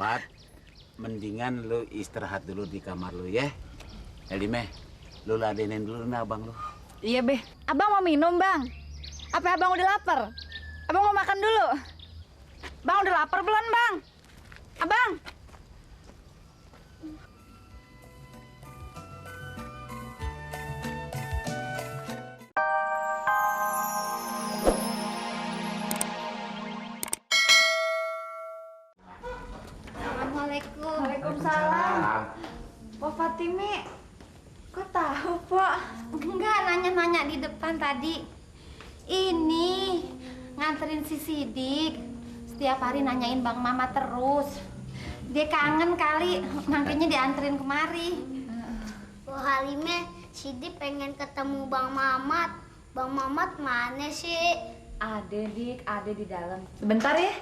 Bat, mendingan lu istirahat dulu di kamar lu ya. Elimeh, lu ladenin dulu nih abang lu. Iya, Be. Abang mau minum, Bang? Apa abang udah lapar? Abang mau makan dulu? Bang udah lapar belum, Bang? Abang? Assalamualaikum. Waalaikumsalam. Pak Fatimi, kok tahu, Pak? Enggak, nanya-nanya di depan tadi. Ini nganterin si Sidik. Setiap hari nanyain Bang Mama terus. Dia kangen kali, makanya dianterin kemari. Bu Halimeh, Sidik pengen ketemu Bang Mamat. Bang Mamat mana sih? Ada, Dik, ada di dalam. Sebentar ya.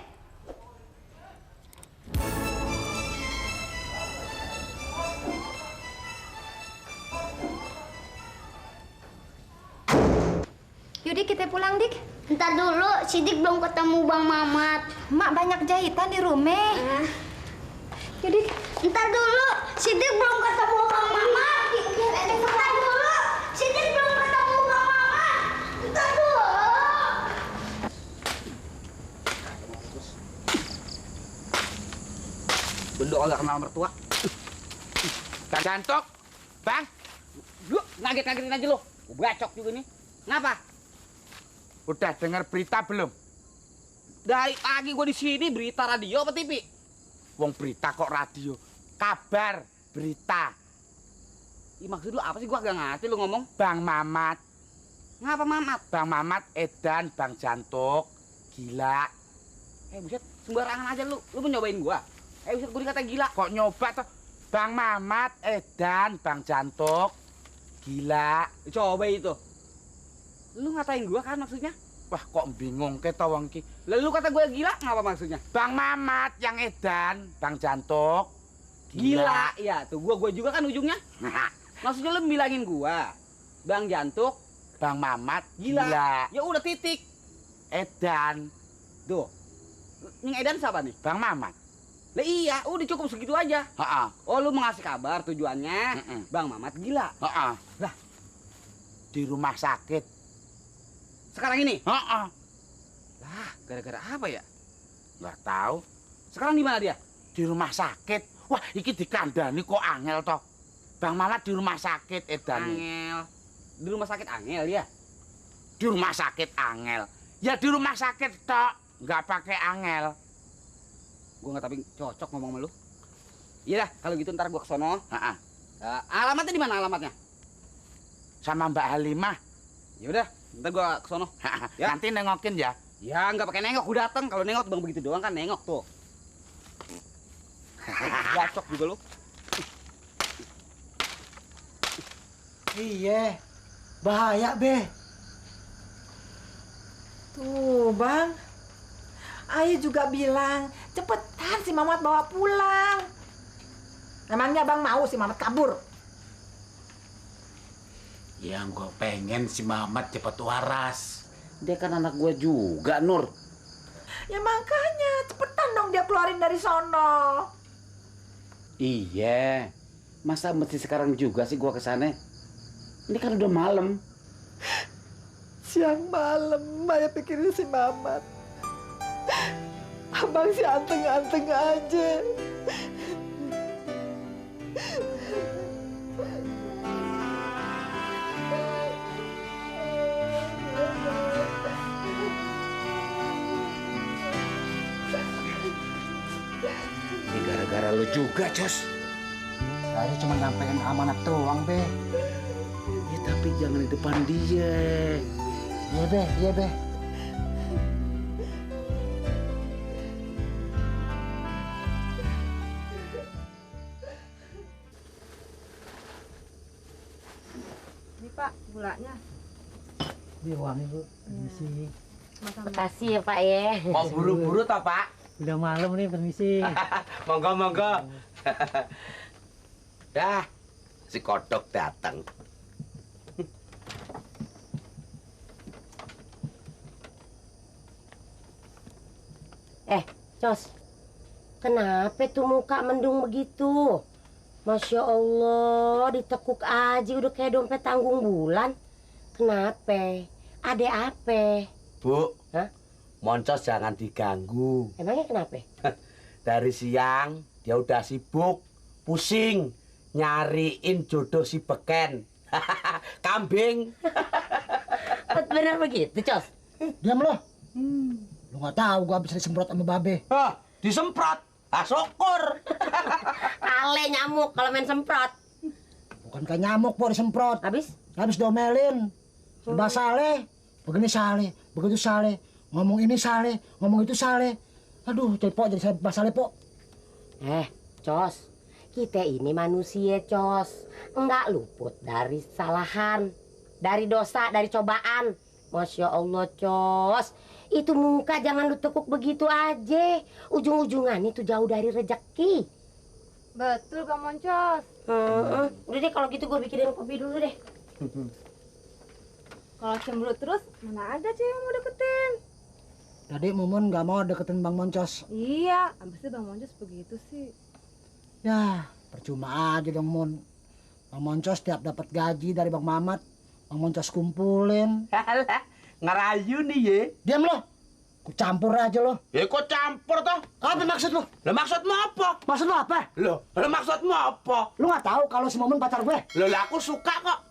Yaudah kita pulang, Dik. Ntar dulu, Sidik belum ketemu Bang Mamat. Mak banyak jahitan di rumah. Yaudah, Ntar dulu, Sidik belum ketemu Bang Mamat. Ntar dulu, Sidik belum ketemu Bang Mamat. Ntar dulu. Bendok agak kenal mertua. Kang Jantok, Bang. Lu ngaget-ngagetin aja lu. Bacok juga nih. Ngapa? Udah dengar berita belum? Dari pagi gua di sini berita radio apa TV? Wong berita kok radio. Kabar berita. Ih, maksud lu apa sih? Gua gak ngerti lu ngomong. Bang Mamat. Ngapa Mamat? Bang Mamat edan Bang Jantok. Gila. Buset, sembarangan aja lu. Lu mau nyobain gua? Buset, gua dikata gila. Kok nyoba toh? Bang Mamat edan Bang Jantok. Gila. Coba itu. Lu ngatain gua kan maksudnya? Wah, kok bingung ke tawang ki. Lalu kata gue gila, ngapa maksudnya? Bang Mamat yang edan, Bang Jantok. Gila. Iya, tuh gua juga kan ujungnya. Maksudnya lu bilangin gua, Bang Jantok, Bang Mamat gila. Ya udah titik. Edan. Tuh. Yang edan siapa nih? Bang Mamat. Lah iya, udah cukup segitu aja. Oh, lu mau ngasih kabar tujuannya Bang Mamat gila. Lah, di rumah sakit. Sekarang ini? Lah, gara-gara apa ya? Nggak tahu. Sekarang di mana dia? Di rumah sakit. Wah, iki dikandani kok angel toh. Bang Mamat di rumah sakit edani. Angel. Di rumah sakit angel ya? Di rumah sakit angel. Ya di rumah sakit toh, nggak pakai angel. Gua nggak tapi cocok ngomong sama lu. Iya dah, kalau gitu ntar gua kesono. Alamatnya di mana alamatnya? Sama Mbak Halimah. Ya udah, ntar gua kesono. Ya. Nanti nengokin ya. Ya nggak pakai nengok, gua dateng. Kalau nengok bang begitu doang kan nengok tuh. Bacok juga lu. Iya, bahaya be. Tuh, Bang. Ayo juga bilang, cepetan si Mamat bawa pulang. Emangnya Bang mau si Mamat kabur? Yang gue pengen si Mamat cepet waras. Dia kan anak gue juga, Nur. Ya makanya, cepetan dong dia keluarin dari sono. Iya. Masa mesti sekarang juga sih gue kesana? Ini kan udah malam. Siang malam, Maya pikirin si Mamat. Abang si anteng-anteng aja. Ini gara-gara lu juga, Jos. Saya cuma nyampein amanat doang, be. Ya tapi jangan di depan dia. Iya, be, iya, be. Ini Pak, gulanya. Ini uangnya, Bu. Permisi. Makasih ya Pak ya. Mau buru-buru toh, Pak? Udah malam nih, permisi. Monggo, monggo. Dah, si kodok datang. Cos. Kenapa tuh muka mendung begitu? Masya Allah, ditekuk aja udah kayak dompet tanggung bulan. Kenapa? Ada apa? Bu, Hah? Moncos jangan diganggu. Emangnya kenapa? Dari siang dia udah sibuk, pusing, nyariin jodoh si beken. Kambing. Benar begitu, Cos? Diam lo. Lu nggak tahu gua habis disemprot sama babe. Hah, disemprot. Ah, syukur. Kale nyamuk kalau main semprot. Bukan kayak nyamuk po disemprot. Habis? Habis domelin. Serba saleh. Begini saleh, begitu saleh. Ngomong ini saleh, ngomong itu saleh. Aduh, jadi po jadi serba saleh po. Cos, kita ini manusia, Cos. Enggak luput dari kesalahan, dari dosa, dari cobaan. Masya Allah, Cos. Itu muka jangan lu tekuk begitu aja. Ujung-ujungan itu jauh dari rezeki. Betul, Bang Moncos. Udah deh kalau gitu gue bikinin kopi dulu deh. Kalau cemberut terus, mana ada cewek yang mau deketin? Tadi Mumun nggak mau deketin Bang Moncos. Iya, abisnya Bang Moncos begitu sih. Ya, percuma aja dong Mun. Bang Moncos tiap dapat gaji dari Bang Mamat, Bang Moncos kumpulin. Halah, ngerayu nih ye. Diam lo. Ku campur aja lo. Ya kok campur toh? Apa maksud lo? Lah maksudmu apa? Maksud lo apa? Loh, maksudmu apa? Lu nggak tahu kalau si Mumun pacar gue? Loh, lah aku suka kok.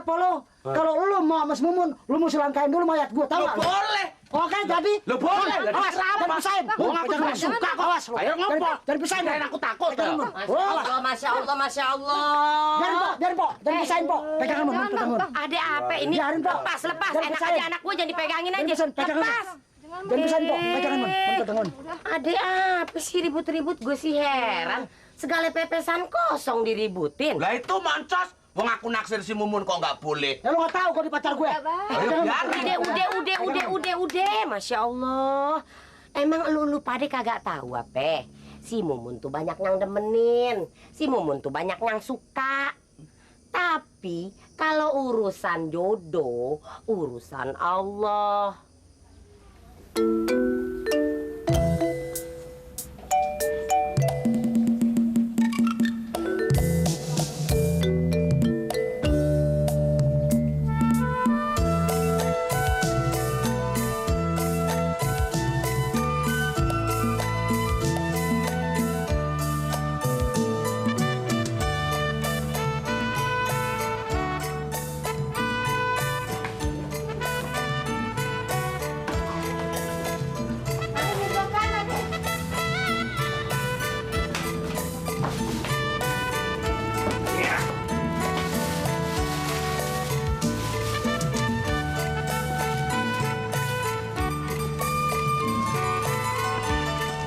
Polo. Kalau lu mau sama si Mumun, lu mesti langkain dulu mayat gue, tahu Loh, nggak? boleh. Oke, jadi. Loh, boleh. Awas, jangan pisahin. Oh, aku juga suka kok. Awas, lo. Ayo ngopo. Jangan pisahin. Jangan aku takut. Pegangan, Mun. Masya Allah, Masya Allah, Masya Allah. Biarin, Po. Jangan pisahin, Po. Pegangan, Mun. Pegangan, Mun. Ada apa ini? Biarin, Pak. Lepas. Jangan Enak pisahin. aja anak gue jangan dipegangin Jangan aja. pisahin, pegangan, Mun. Lepas. Jangan pisahin, Po. Pegangan, Mun. Pegangan, Mun. Ada apa sih ribut-ribut? Gue sih heran. Segala pepesan kosong diributin. Lah itu Moncos. Wong aku naksir si Mumun kok nggak boleh. Ya lu nggak tahu kok di pacar gue. Ayo biarin. Udah. Masya Allah. Emang lu pada kagak tahu apa? Si Mumun tuh banyak yang demenin. Si Mumun tuh banyak yang suka. Tapi kalau urusan jodoh, urusan Allah.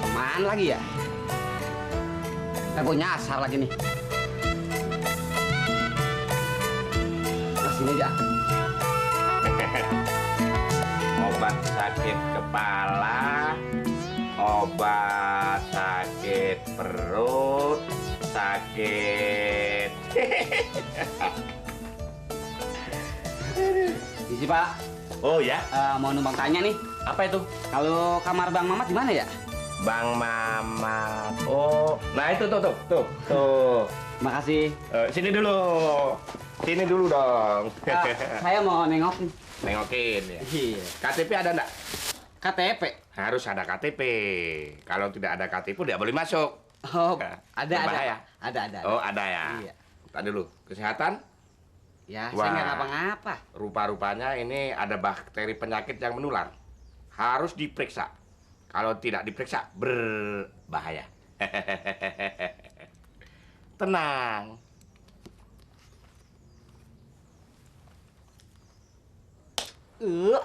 Apaan lagi ya? Aku nyasar lagi nih. Nah, sini aja. Obat sakit kepala, obat sakit perut, sakit. Isi Pak, Oh ya, mau numpang tanya nih. apa itu? Kalau kamar Bang Mamat di mana ya? Bang Mamat. Oh, nah itu tuh. Makasih. Sini dulu dong. Saya mau nengokin. Nengokin ya. Iya. KTP ada enggak? KTP. Harus ada KTP. Kalau tidak ada KTP tidak boleh masuk. Oh, Ya, ada. berbahaya. Ada. Oh, ada ya. Iya. Tadi dulu, kesehatan. Ya, Wah. saya nggak ngapa-ngapa. Rupa-rupanya ini ada bakteri penyakit yang menular. Harus diperiksa. Kalau tidak diperiksa, berbahaya. Tenang.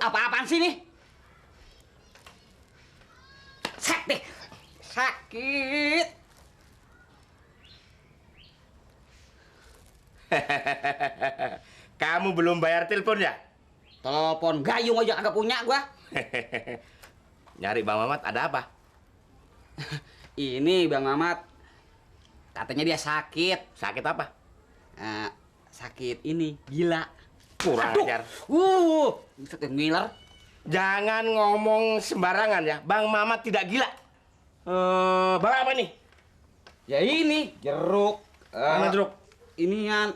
Apa-apaan sih nih? Sakit. Kamu belum bayar telepon ya? Telepon gayung aja kagak punya gua. Nyari Bang Mamat ada apa? Ini Bang Mamat katanya dia sakit. Sakit apa? Sakit ini gila. Kurang Aduh. ajar. Sakit ngiler. Jangan ngomong sembarangan ya. Bang Mamat tidak gila. Bang apa nih? Ya ini jeruk. Mana jeruk? Inian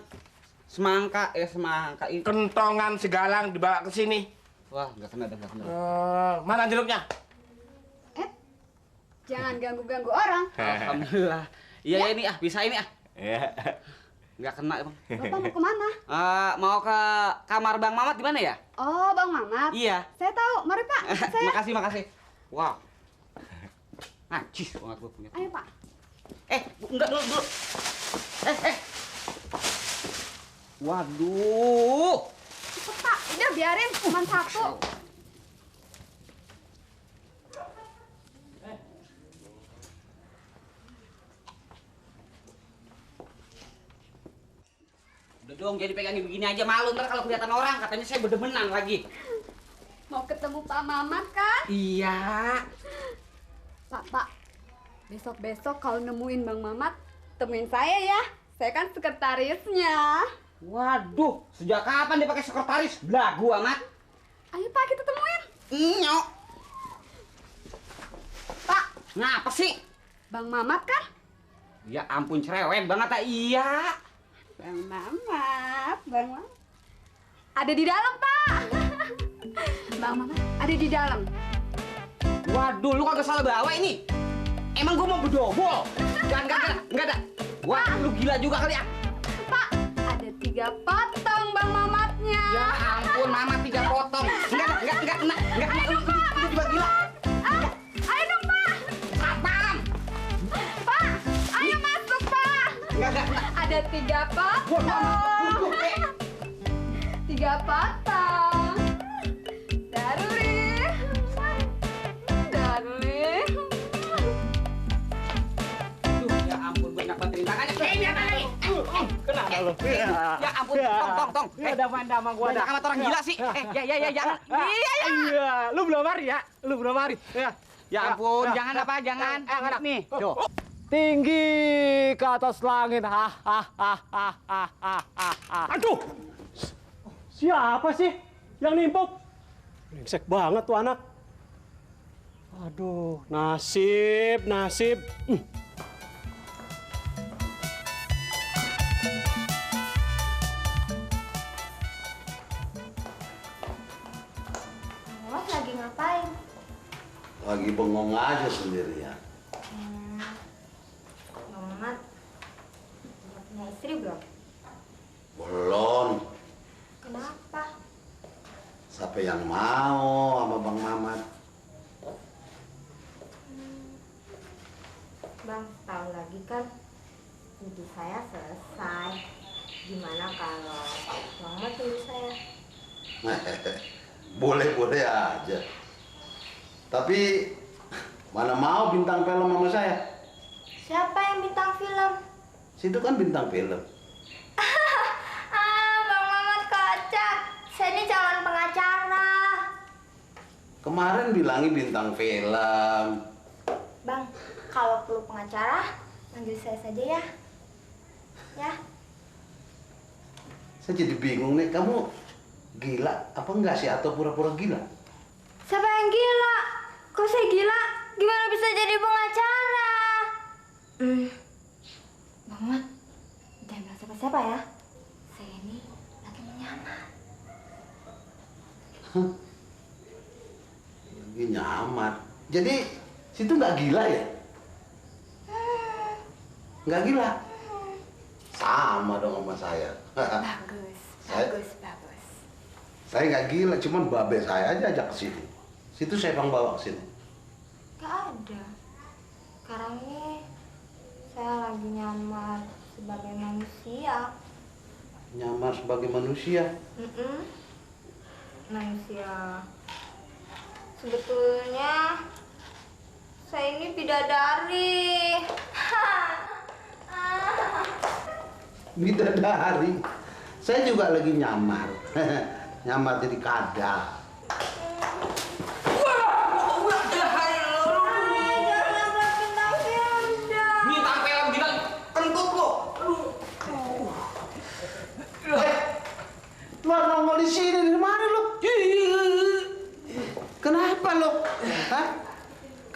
semangka semangka ini. Kentongan segalang dibawa ke sini. Wah, nggak kena dah, nggak kena. Mana jeruknya? Jangan ganggu-ganggu orang. Alhamdulillah. Iya ini bisa ini Iya. Nggak kena bang. Bapak mau kemana? Mau ke kamar Bang Mamat di mana ya? Oh, Bang Mamat. Iya. Saya tahu. Mari Pak. Saya. Makasih. Wow. Najis banget gua punya. Ayo Pak. Enggak dulu. Waduh. Cepet Pak. Udah biarin. Cuma satu. Udah dong, jadi pegangin begini aja malu ntar kalau kelihatan orang katanya saya berdemenan lagi. Mau ketemu Pak Mamat kan? Iya. Pak. Besok-besok kalau nemuin Bang Mamat, temuin saya ya. Saya kan sekretarisnya. Waduh, sejak kapan dia pakai sekretaris? Belagu amat. Ayo Pak, kita temuin. Nyok. Pak, Ngapa sih? Bang Mamat kan? Ya ampun cerewet banget iya. Bang Mamat. Ada di dalam, Pak. Bang Mamat ada di dalam. Waduh, lu kagak salah bawa ini. Emang gua mau bedobol? Enggak ada. Wah, lu gila juga kali ya. Pak, ada 3 potong Bang Mamatnya. Ya ampun, Mama 3 potong. Enggak. Lu juga gila. Ayo dong, Pak. Apaan? Pak, ayo masuk, Pak. Enggak. Ada 3 potong. 3 potong. Darling. Aduh, ya ampun, gue nggak bantuin tangannya. Ini apa lagi? Kenapa lu? Ya ampun, tong. Damang gua Banyak amat orang gila sih. Ya, jangan. Iya. Lu belum mari ya? Ya ampun, jangan. Nih, tuh. Tinggi ke atas langit. Aduh. Siapa sih yang nimpuk? Brengsek banget tuh anak. Aduh, nasib. Mas lagi ngapain? Lagi bengong aja sendirian. Mamat udah punya istri belum? Belum. Kenapa? Siapa yang mau sama Bang Mamat? Bang, tahun lagi kan studi saya selesai. Gimana kalau Mamat tunggu saya? Boleh aja. Tapi mana mau bintang film sama saya? Siapa yang bintang film? Situ kan bintang film. Bang Mamat kocak. Saya ini calon pengacara. Kemarin bilangin bintang film. Bang, kalau perlu pengacara, panggil saya saja ya. Ya. Saya jadi bingung nih, kamu gila apa enggak sih atau pura-pura gila? Siapa yang gila? Kok saya gila? Gimana bisa jadi pengacara? Bang Mamat, jangan bilang siapa-siapa ya. Saya ini lagi menyamar. Lagi nyamar. Jadi situ nggak gila ya? Nggak gila? Sama dong sama saya. Bagus. Saya nggak gila, cuman babe saya aja ajak ke sini. Situ saya bang bawa ke sini. Gak ada. Sekarang ini saya lagi nyamar sebagai manusia. Nyamar sebagai manusia. Manusia. Sebetulnya saya ini bidadari. Bidadari. Saya juga lagi nyamar. Nyamar jadi kadal. Bintang film gila, kentut lo. Luar nongol di sini dari mana lu? Kenapa lu? Hah?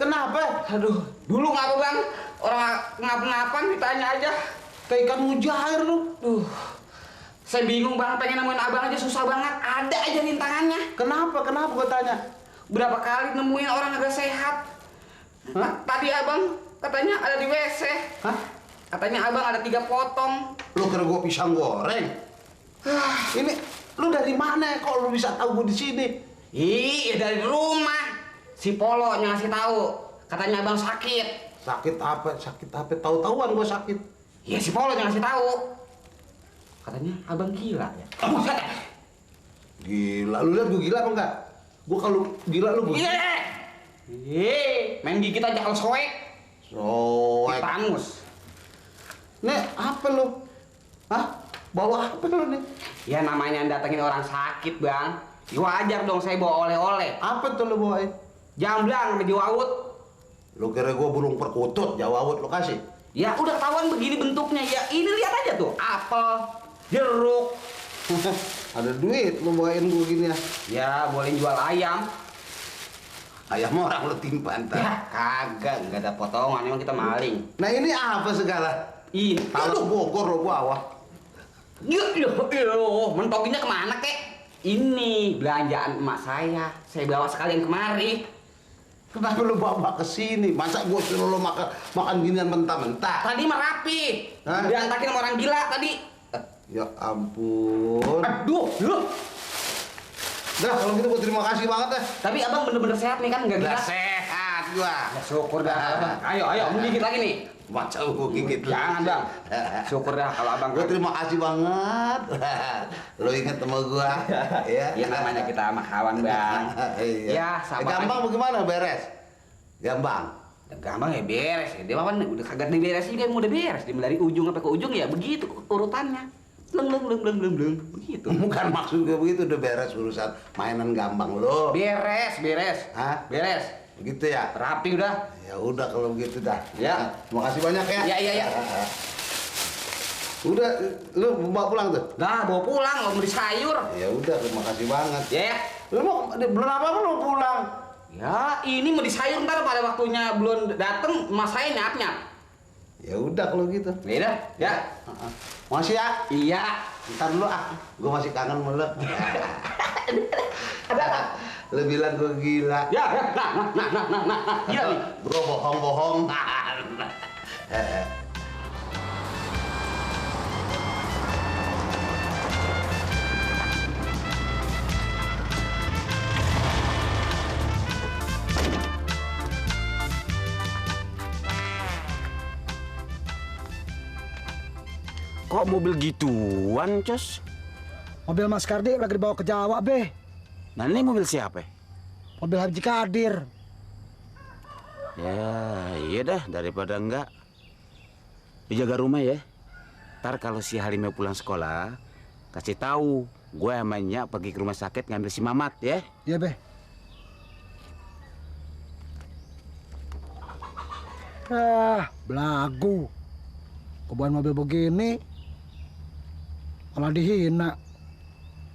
Kenapa? Aduh, dulu ngapa bang? Orang ngapa-ngapan ditanya aja. Kayak ikan mujair lu. Saya bingung bang, pengen nemuin abang aja susah banget. Ada aja rintangannya. Kenapa? Kenapa gue tanya? Berapa kali nemuin orang agak sehat. Tadi abang katanya ada di WC. Hah? Katanya abang ada 3 potong. Lu kira gue pisang goreng? Ini lu dari mana kok lu bisa tahu gue di sini? Iya dari rumah. Si Polo yang ngasih tahu. Katanya abang sakit. Sakit apa? Sakit apa? Tahu-tahuan gue sakit. Iya si Polo yang ngasih tahu. Katanya abang gila ya. Buset. Gila, lu lihat gue gila apa enggak? Gue kalau gila lu gue. Iya. Main gigit aja kalau soek. Soek. Tangus. Nih, apa lu? Hah? Bawa apa lu nih? Ya namanya datengin orang sakit bang. Ya, wajar dong saya bawa oleh-oleh. Apa tuh lu bawain? Jamblang sama jawawut. Lu kira gue burung perkutut, jawawut lu kasih? Ya udah ketahuan begini bentuknya. Ya ini lihat aja tuh. Apel, jeruk. Ada duit lu bawain gue gini ya? Ya boleh jual ayam. Ayam orang lu timpan Ya kagak, nggak ada potongan. Emang kita maling. Nah ini apa segala? Ini Tahu Bogor lu bawa. mentokinnya kemana kek? Ini belanjaan emak saya bawa sekalian kemari. Kenapa lu bawa ke sini? Masa gue suruh lu makan ginian mentah-mentah? Tadi mah rapi. Hah? Berantakin sama orang gila tadi. Ya ampun. Aduh, lu. Dah kalau gitu gue terima kasih banget deh. Tapi abang bener-bener sehat nih kan, nggak gila? Sehat gua. Ya, syukur dah. Ayo, mau gigit lagi nih. Masa gue gigit lu? Jangan bang. Syukur dah kalau abang. Gue terima kasih banget. Lo inget sama gua. Ya. Ya namanya kita sama kawan bang. Iya. Ya, sabar Gampang aja. bagaimana beres? Gampang. Gampang ya beres ya. Dia mah kan udah kagak diberes juga mau udah beres. Dia dari ujung sampai ke ujung ya begitu urutannya. Leng. Begitu. Bukan maksud gue begitu, udah beres urusan mainan gampang lo. Beres. Hah? Beres. Begitu ya? Rapi udah. Ya udah kalau begitu dah. Ya. Terima kasih banyak ya. Iya. Udah, lu bawa pulang tuh? Nah, bawa pulang, mau beli sayur. Ya udah, terima kasih banget. Ya. Lu mau belum apa lu pulang? Ya, ini mau di sayur ntar pada waktunya belum dateng, mas saya nyap. Ya udah kalau gitu. Ya udah, ya. Masih ya? Iya. Ntar dulu gue masih kangen sama lu. Lu bilang gue gila. Ya. Nah. Gila nih. Bro bohong-bohong. Kok mobil gituan, Cos? Mobil Mas Kardi lagi dibawa ke Jawa, Be. Nah, ini mobil siapa? Mobil Haji Kadir. Ya, iya dah, daripada enggak. Dijaga rumah ya. Ntar kalau si Halimnya pulang sekolah, kasih tahu gue sama Nyak pergi ke rumah sakit ngambil si Mamat ya. Iya, Be. Belagu. Kebawa mobil begini, malah dihina.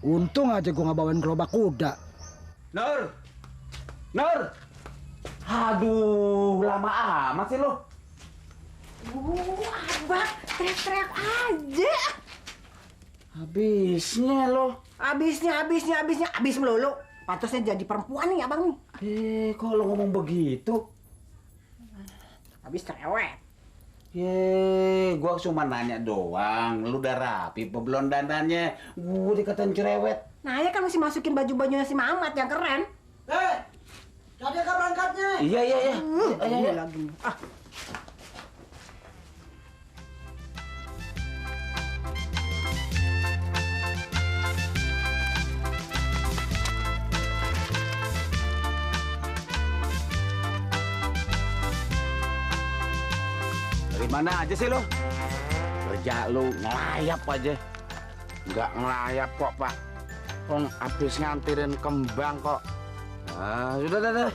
Untung aja gua nggak bawain gerobak kuda. Nur! Aduh, lama amat sih lo. Abang, teriak-teriak aja. Habisnya lo. Habis melulu. Pantasnya jadi perempuan nih abang nih. Kok lo ngomong begitu? Habis cerewet. Gua cuma nanya doang. Lu udah rapi apa belum dandannya? Gua dikatain cerewet. Nah, ya kan masih masukin baju-bajunya si Mamat yang keren. Jadi kan berangkatnya. Iya. Ini lagi. Dari mana aja sih lo? Kerja lu ngelayap aja. Nggak ngelayap kok, Pak. Kong habis ngantirin kembang kok. Sudah.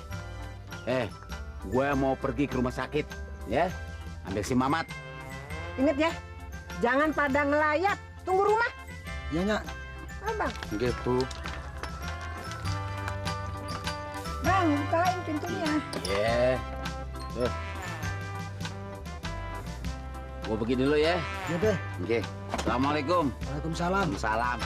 Gue mau pergi ke rumah sakit, ya. Ambil si Mamat. Ingat ya, jangan pada ngelayap. Tunggu rumah. Iya, Nyak. Abang, Gitu. Bang, bukain pintunya. Yeah. Gua pergi dulu ya. Ya deh. Oke. Assalamualaikum. Waalaikumsalam. Salam.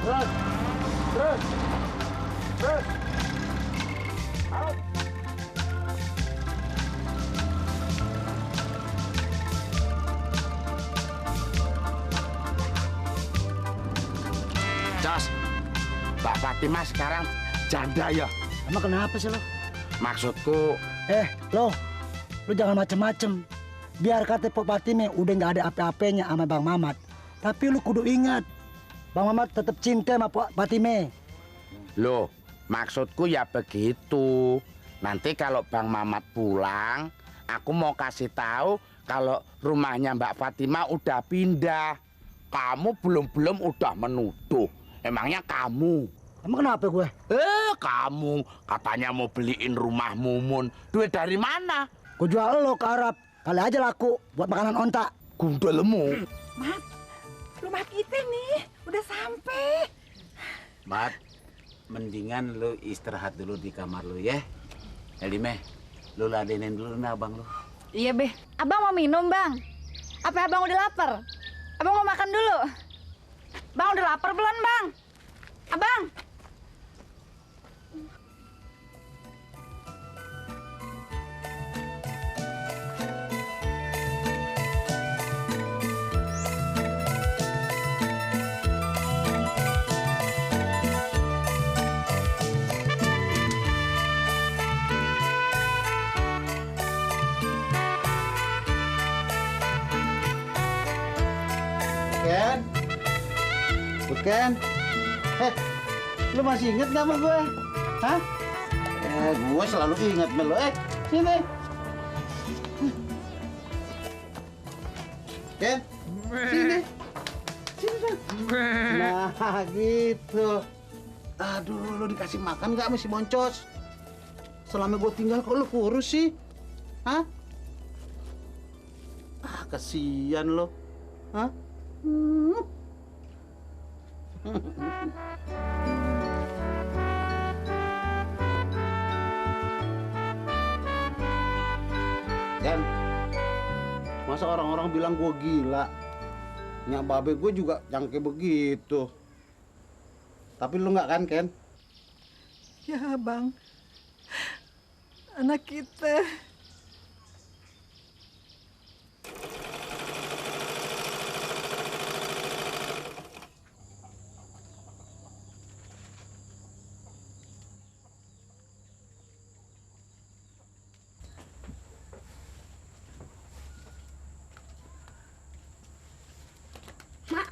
Terus. Terus. Terus. Jos, Mbak Fatima sekarang janda ya. Emang kenapa sih lo? Maksudku, Lo jangan macem-macem. Biar kata Pok Fatime udah nggak ada apa-apanya sama Bang Mamat. Tapi lu kudu ingat, Bang Mamat tetap cinta sama Pok Fatime. loh, maksudku ya begitu. Nanti kalau Bang Mamat pulang, aku mau kasih tahu kalau rumahnya Mbak Fatima udah pindah. Kamu belum udah menuduh. Emangnya kamu? Emang kenapa gue? Kamu katanya mau beliin rumah Mumun. Duit dari mana? Gue jual lo ke Arab. Kali aja laku buat makanan onta. Gundelemu. Mat, rumah kita nih udah sampai. Mat, mendingan lu istirahat dulu di kamar lu ya. Elime, lu ladenin dulu nih abang lu. Iya, Be. Abang mau minum, Bang? Apa abang udah lapar? Abang mau makan dulu? Bang udah lapar belum, Bang? Abang? Ken? Bukan? Lu masih inget gak sama gue? Hah? Gue selalu inget sama lu. Sini. Ken? Sini. Sini, Bang. Nah, gitu. Aduh, lu dikasih makan gak sama si Moncos? Selama gue tinggal kok lu kurus sih? Hah? Kasihan lo. Hah? Ken, masa orang-orang bilang gue gila? Nyak babe gue juga yang kayak begitu. Tapi lu nggak kan, Ken? Ya Bang, anak kita.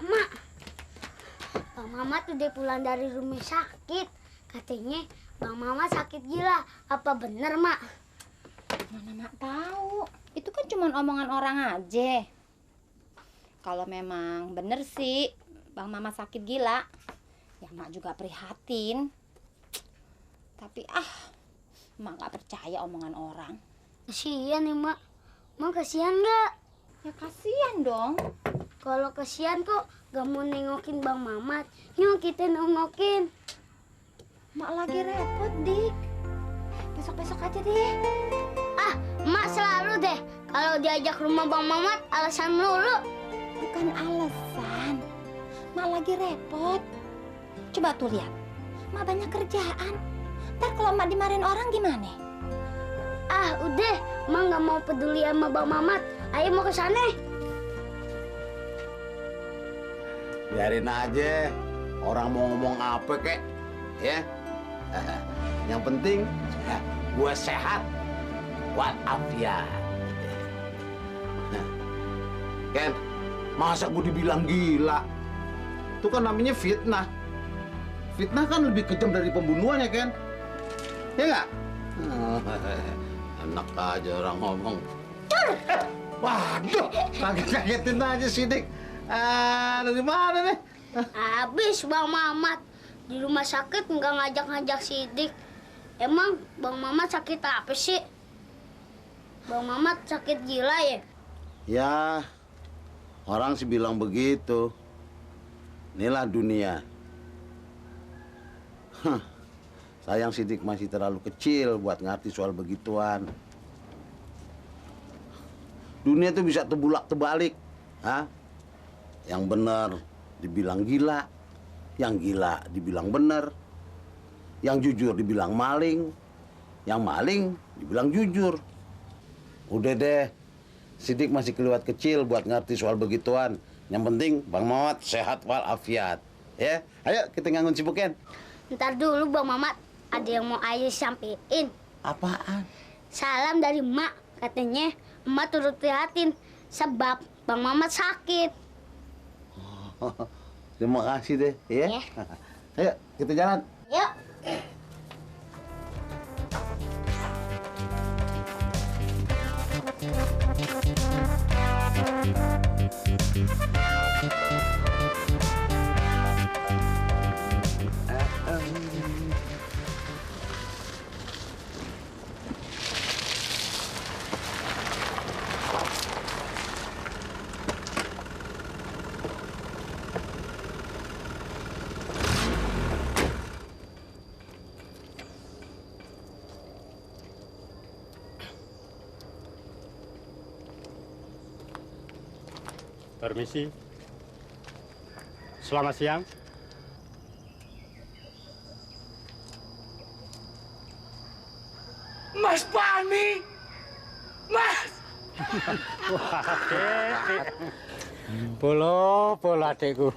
Mak. Bang Mamat udah pulang dari rumah sakit. Katanya Bang Mamat sakit gila. Apa bener, Mak? Mana Mak tahu. Itu kan cuma omongan orang aja. Kalau memang bener sih Bang Mamat sakit gila, ya Mak juga prihatin. Tapi Mak gak percaya omongan orang. Kasian nih, Mak. Mak kasihan nggak? Ya kasihan dong. Kalau kasihan kok gak mau nengokin Bang Mamat. Yuk kita nengokin. Mak lagi repot, Dik. Besok-besok aja deh. Mak selalu deh kalau diajak rumah Bang Mamat alasan melulu. Bukan alasan. Mak lagi repot. Coba tuh lihat. Mak banyak kerjaan. Ntar kalau Mak dimarahin orang gimana? Udah. Mak gak mau peduli sama Bang Mamat. Ayo mau ke sana. Biarin aja. Orang mau ngomong apa kek, ya. Yang penting gue sehat, walafiat. Ken, masa gue dibilang gila? Itu kan namanya fitnah. Fitnah kan lebih kejam dari pembunuhan ya, Ken? Ya nggak? Enak aja orang ngomong. Waduh, kaget-kagetin aja sih, Dik. Dari mana nih? Habis Bang Mamat di rumah sakit nggak ngajak-ngajak Sidik. Emang Bang Mamat sakit apa sih? Bang Mamat sakit gila ya? Ya, Orang sih bilang begitu. Inilah dunia. Hah. Sayang Sidik masih terlalu kecil buat ngerti soal begituan. Dunia itu bisa terbulak-terbalik. Hah? Yang benar dibilang gila, yang gila dibilang benar, yang jujur dibilang maling, yang maling dibilang jujur. Udah deh, Sidik masih kelewat kecil buat ngerti soal begituan. Yang penting Bang Mamat sehat walafiat. Ya, ayo kita ngangun cipukin. Ntar dulu Bang Mamat, ada yang mau Ayah sampein. Apaan? Salam dari Mak. Katanya Emak turut prihatin sebab Bang Mamat sakit. Terima kasih deh, ya. Ya. Ayo kita jalan. Yuk. Permisi. Selamat siang. Mas Pani! Mas! Polo adekku.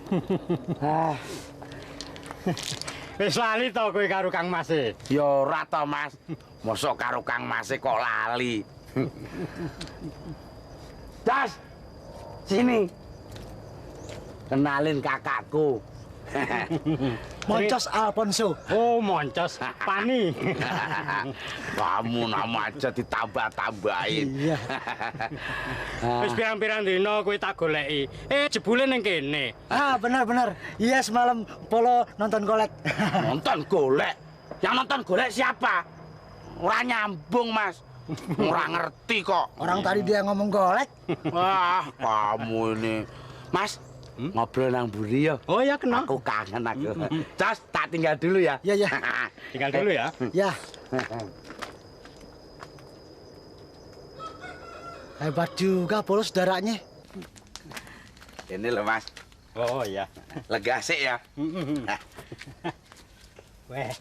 Wis lali to kowe karo Kang Mas e? Ya ora to, Mas. Mosok karo Kang Mas kok lali. Das. Sini. Kenalin kakakku. Moncos Alfonso. Oh, Moncos Pani. Kamu nama aja ditambah-tambahin. Iya. Wis pirang-pirang dina kowe tak goleki. Jebule ning kene. Ah, benar. Iya, semalam Polo nonton golek. Nonton golek? Yang nonton golek siapa? Ora nyambung, Mas. Ora ngerti kok. Orang tadi dia ngomong golek. Wah, kamu ini. Mas, ngobrol nang buri ya. Oh ya, kenal. Aku kangen aku. Cas, tak tinggal dulu ya. Iya. Tinggal dulu ya. Ya. Hebat juga Polo saudaranya. Ini loh, Mas. Oh ya. Lega sih ya. Weh,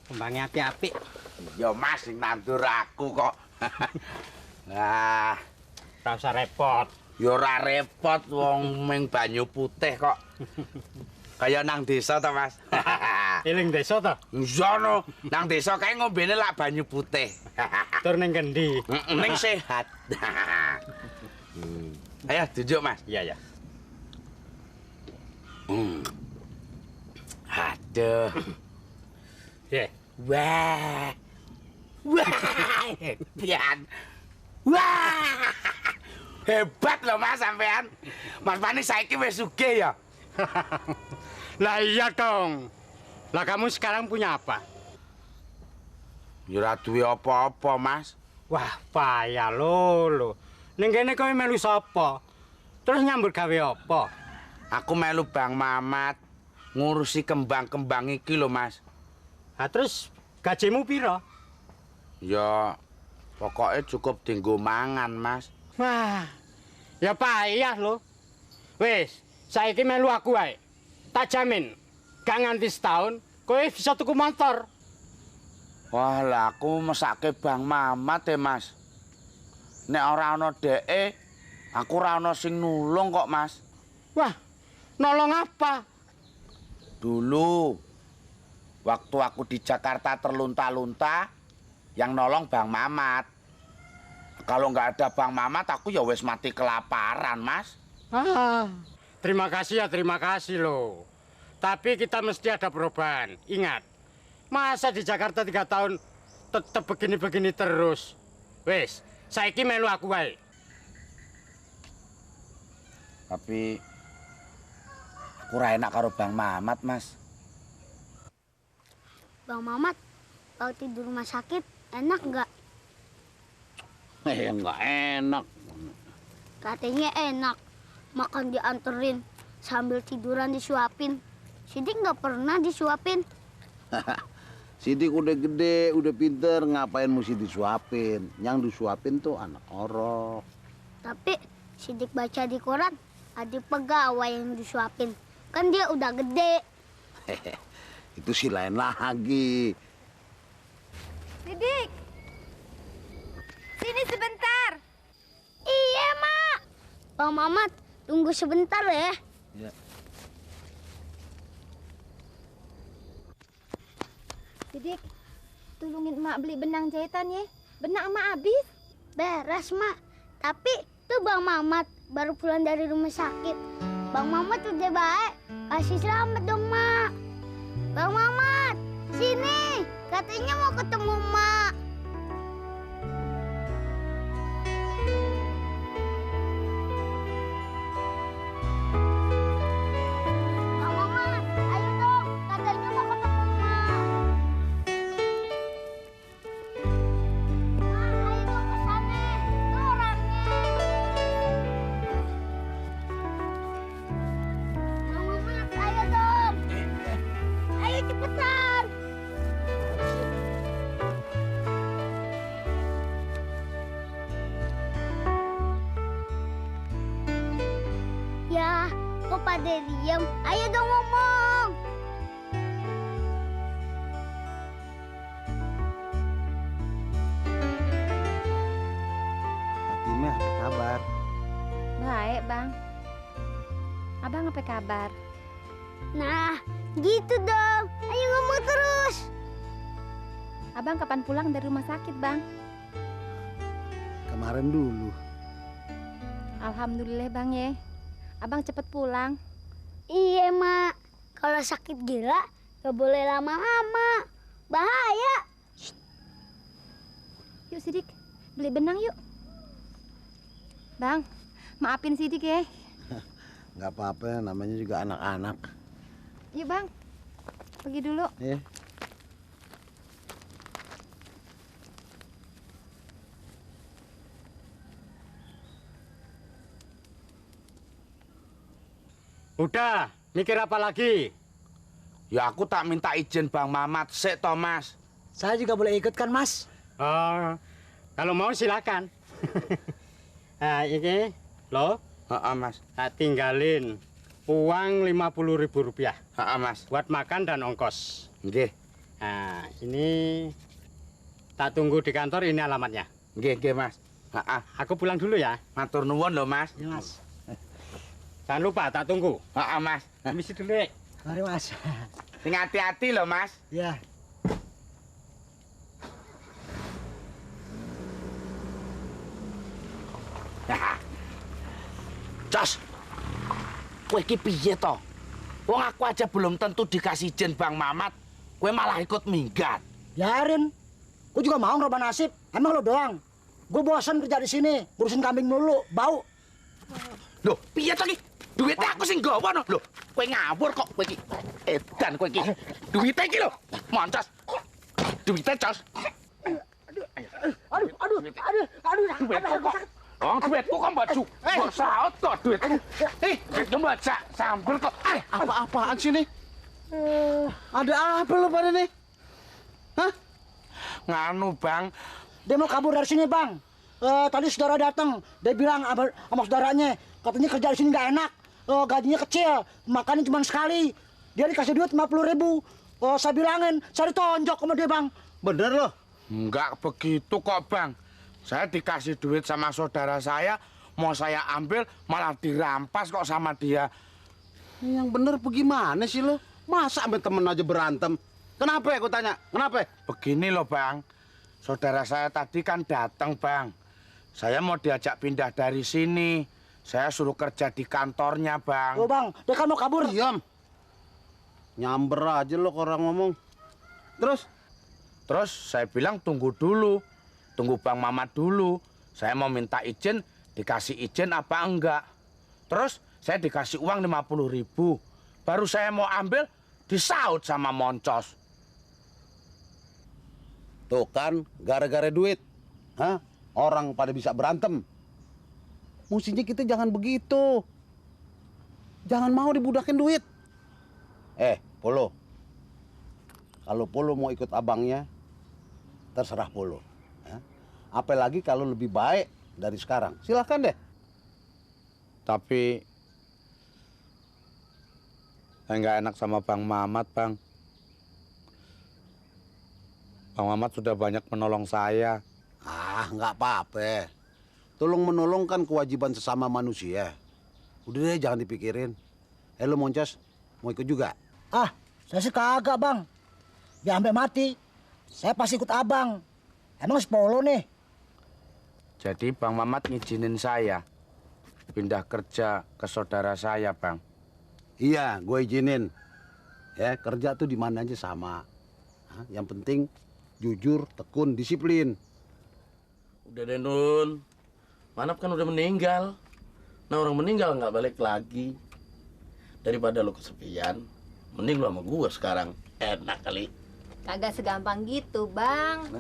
kembangnya api-api. Ya Mas, sing nandur aku kok. Nah, tak usah repot. ya ora repot wong ming banyu putih kok. Kayak nang desa to, Mas. Eling desa to? Sono, nang desa kae ngombene lak banyu putih. Tur ning kendi? Ning sehat. Ayo tunjuk, Mas. Iya, ya. Aduh. Ye. Wah. Pian. Wah. Hebat loh Mas sampean. Mas Pani saiki wis sugih ya. Lah iya dong. Lah kamu sekarang punya apa? Ya ora duwe apa-apa, Mas. Wah, payah lho. Ning kene kowe melu sapa? Terus nyambut gawe apa? Aku melu Bang Mamat ngurusi kembang-kembang iki lho, Mas. Nah, terus gajimu piro? Ya pokoknya cukup dienggo mangan, Mas. Wah, ya payah lho. Wis, saiki melu aku wae. Tak jamin, gak nganti setahun kowe bisa tuku motor. Wah, lah aku mesake Bang Mamat ya, Mas. Nek ora ana dheke, aku ora ana sing nulung kok, Mas. Wah, nolong apa? Dulu waktu aku di Jakarta terlunta-lunta, yang nolong Bang Mamat. Kalau nggak ada Bang Mamat, aku ya wis mati kelaparan, Mas. Terima kasih loh. Tapi kita mesti ada perubahan. Ingat, masa di Jakarta 3 tahun tetap begini-begini terus. Wes, saiki melu aku wae. Tapi aku ora enak karo Bang Mamat, Mas. Bang Mamat, kalau tidur rumah sakit enak nggak? Nggak enak. Katanya enak. makan dianterin, sambil tiduran disuapin. Sidik nggak pernah disuapin. Sidik udah gede, udah pinter, ngapain mesti disuapin? Yang disuapin tuh anak orok. Tapi Sidik baca di koran, adik pegawai yang disuapin. Kan dia udah gede. Itu sih lain lagi. Sidik, sini sebentar. Iya, Mak. Bang Mamat, tunggu sebentar ya. Ya. Sidik, tolongin emak beli benang jahitan ya. Benang emak habis. Beres, Mak. Tapi tuh Bang Mamat baru pulang dari rumah sakit. Bang Mamat udah baik. Kasih selamat dong, Mak. Bang Mamat, sini. Katanya mau ketemu Mak. Bang Mamat, ayo dong. Katanya mau ketemu Mak. Mak, ayo dong ke sana. Tuh orangnya. Bang Mamat, ayo dong. Ayo cepetan. Ya, kok pada diem? Ayo dong ngomong. Fatimah, apa kabar? Baik, Bang. Abang apa kabar? Nah, gitu dong. Ayo ngomong terus. Abang kapan pulang dari rumah sakit, Bang? Kemarin dulu. Alhamdulillah, Bang ya. Abang cepet pulang. Iya, Mak. Kalau sakit gila, gak boleh lama-lama. Bahaya. Yuk, Sidik. Beli benang yuk. Bang, maafin Sidik ya. Nggak apa-apa, namanya juga anak-anak. Yuk, Bang. Pergi dulu. Ya. Udah, mikir apa lagi? Ya aku tak minta izin Bang Mamat sik toh, Mas. Saya juga boleh ikut kan, Mas? Oh, kalau mau silakan. Nah, ini lo Heeh, Mas. tinggalin uang Rp50.000 Heeh, Mas. buat makan dan ongkos. Nggih. Nah, ini tak tunggu di kantor, ini alamatnya. Nggih, nggih, Mas. Heeh. Aku pulang dulu ya. Matur nuwun lho, Mas. Ya, Mas. Jangan lupa tak tunggu. Heeh, Mas. Misi dulu ya. Mari, Mas. Sing hati-hati lho, Mas. Ya. Jos. Kowe iki piye to? Wong aku aja belum tentu dikasih izin Bang Mamat, kowe malah ikut minggat. Biarin. Gue juga mau ngerubah nasib. Emang lo doang. Gue bosan kerja di sini, ngurusin kambing mulu, bau. Loh, piye to iki? Duitnya aku sing gawa no. Loh, kowe ngawur kok kowe iki. Edan kowe iki. Duitnya iki lho. Moncos. Duitnya, Jos. Duitku kok. Oh, duitku kok baju. Mbok saut kok duitku. Duitku baca sambel kok. Apa-apaan sih nih? Ada apa lo pada nih? Hah? Nganu, Bang. Dia mau kabur dari sini, Bang. Tadi saudara datang, dia bilang sama saudaranya, katanya kerja di sini nggak enak, gajinya kecil, makannya cuma sekali. Dia dikasih duit 50.000. Saya bilangin, saya ditonjok sama dia, Bang. Bener loh. Enggak begitu kok, Bang. Saya dikasih duit sama saudara saya, mau saya ambil malah dirampas kok sama dia. Yang bener bagaimana sih lo? Masa sampai temen aja berantem? Kenapa ya, aku tanya? Kenapa? Begini loh, Bang. Saudara saya tadi kan datang, Bang. Saya mau diajak pindah dari sini. Saya suruh kerja di kantornya, Bang. Oh, Bang, dia kan mau kabur. Diam. Nyamber aja lo orang ngomong. Terus saya bilang tunggu dulu. Tunggu Bang Mamat dulu. Saya mau minta izin, dikasih izin apa enggak. Terus saya dikasih uang 50.000. Baru saya mau ambil, disaut sama Moncos. Tuh kan, gara-gara duit. Hah? Orang pada bisa berantem. Mestinya kita jangan begitu. Jangan mau dibudakin duit. Polo. Kalau Polo mau ikut abangnya, terserah Polo. Ya. Apalagi kalau lebih baik dari sekarang. Silahkan deh. Tapi saya nggak enak sama Bang Mamat, Bang. Bang Mamat sudah banyak menolong saya. Nggak apa-apa. Tolong menolong kan kewajiban sesama manusia. Udah deh, jangan dipikirin. Lo Moncos, mau ikut juga? Saya sih kagak, Bang. Ya sampai mati, saya pasti ikut abang. Emang sepolo nih. Jadi Bang Mamat ngizinin saya pindah kerja ke saudara saya, Bang. Iya, gue izinin. Ya, kerja tuh di mana aja sama. Yang penting jujur, tekun, disiplin. Udah deh, Nun. Manap kan udah meninggal. Nah, orang meninggal nggak balik lagi. Daripada lo kesepian, mending lo sama gue sekarang. Enak kali. Kagak segampang gitu, Bang.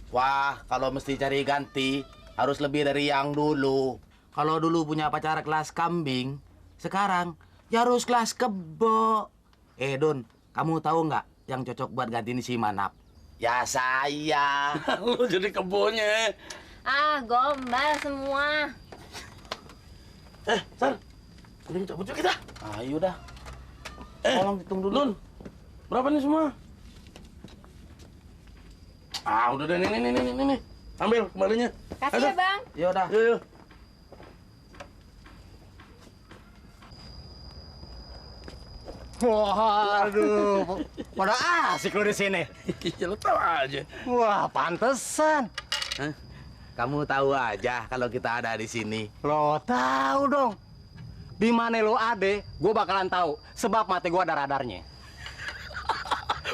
Wah, kalau mesti cari ganti, harus lebih dari yang dulu. Kalau dulu punya pacar kelas kambing, sekarang ya harus kelas kebo. Don, kamu tahu nggak yang cocok buat gantiin si Manap? Ya saya. Lo jadi kebonya. Gombal semua. Sar, udah cabut yuk kita. Ayo dah. Tolong hitung dulu. Nun, berapa nih semua? Udah deh, nih. Ambil kembalinya. Kasih ya, Bang. Ya udah. Yuk. Waduh, pada asik lu di sini. Ya lo tahu aja. Wah, pantesan. Kamu tahu aja kalau kita ada di sini. Lo tahu dong. Di mana lo ada, gue bakalan tahu. Sebab mati gue ada radarnya.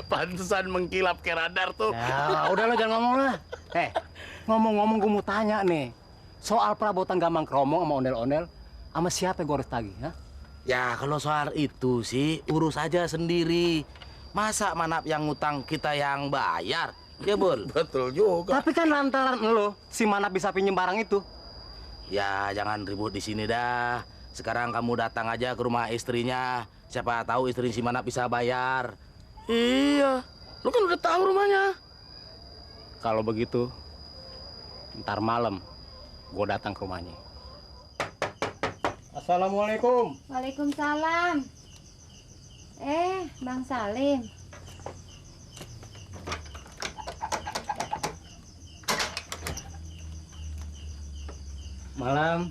Pantesan mengkilap kayak radar tuh. Ya, udah lo jangan ngomong lah. Ngomong-ngomong gue mau tanya nih. Soal perabotan Gambang Kromong sama ondel-ondel, sama siapa gue harus tagih, ha? Ya kalau soal itu sih urus aja sendiri. Masa Manap yang ngutang kita yang bayar? Ya, Bul? Betul juga. Tapi kan lantaran lo, si Manap bisa pinjem barang itu. Ya jangan ribut di sini dah. Sekarang kamu datang aja ke rumah istrinya. Siapa tahu istri si Manap bisa bayar. Iya, lu kan udah tahu rumahnya. Kalau begitu, ntar malam gue datang ke rumahnya. Assalamualaikum. Waalaikumsalam. Bang Salim. Malam.